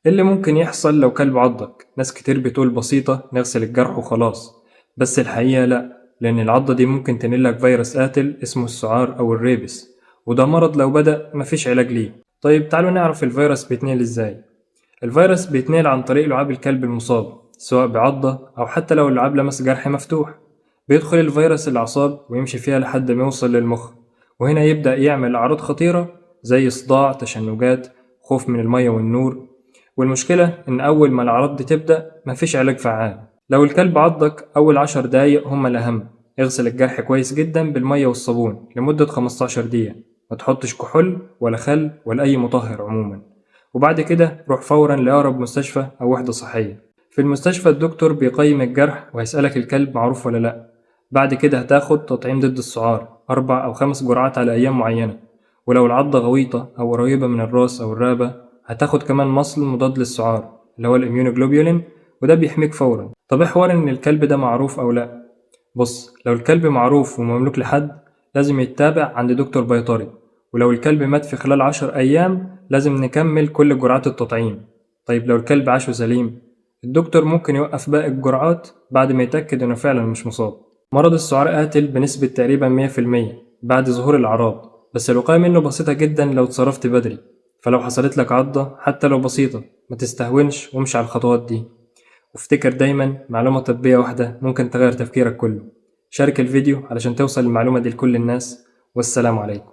إيه اللي ممكن يحصل لو كلب عضك؟ ناس كتير بتقول بسيطة، نغسل الجرح وخلاص، بس الحقيقة لأ، لأن العضة دي ممكن تنقلك فيروس قاتل اسمه السعار أو ال rabies، وده مرض لو بدأ مفيش علاج ليه. طيب تعالوا نعرف الفيروس بيتنقل ازاي. الفيروس بيتنقل عن طريق لعاب الكلب المصاب، سواء بعضة أو حتى لو اللعاب لمس جرح مفتوح. بيدخل الفيروس الأعصاب ويمشي فيها لحد ما يوصل للمخ، وهنا يبدأ يعمل أعراض خطيرة زي صداع، تشنجات، خوف من المية والنور. والمشكلة إن أول ما الأعراض دي تبدأ مفيش علاج فعال. لو الكلب عضك أول 10 دقايق هما الأهم. اغسل الجرح كويس جدا بالمية والصابون لمدة 15 دقيقة، ما تحطش كحول ولا خل ولا أي مطهر عموما. وبعد كده روح فورا لأقرب مستشفى أو وحدة صحية. في المستشفى الدكتور بيقيم الجرح وهيسألك الكلب معروف ولا لأ. بعد كده هتاخد تطعيم ضد السعار 4 أو 5 جرعات على أيام معينة. ولو العضة غويطة أو قريبة من الراس أو الرقبة هتاخد كمان مصل مضاد للسعار اللي هو ال immunoglobulin، وده بيحميك فورا. طب ايه حوار إن الكلب ده معروف أو لأ؟ بص، لو الكلب معروف ومملوك لحد لازم يتابع عند دكتور بيطري، ولو الكلب مات في خلال 10 أيام لازم نكمل كل جرعات التطعيم. طيب لو الكلب عاش وسليم، الدكتور ممكن يوقف باقي الجرعات بعد ما يتأكد إنه فعلا مش مصاب. مرض السعار قاتل بنسبة تقريبا 100% بعد ظهور الأعراض، بس الوقاية منه بسيطة جدا لو اتصرفت بدري. فلو حصلت لك عضة حتى لو بسيطة ما تستهونش وامشي على الخطوات دي. وافتكر دايما معلومة طبية واحدة ممكن تغير تفكيرك كله. شارك الفيديو علشان توصل المعلومة دي لكل الناس، والسلام عليكم.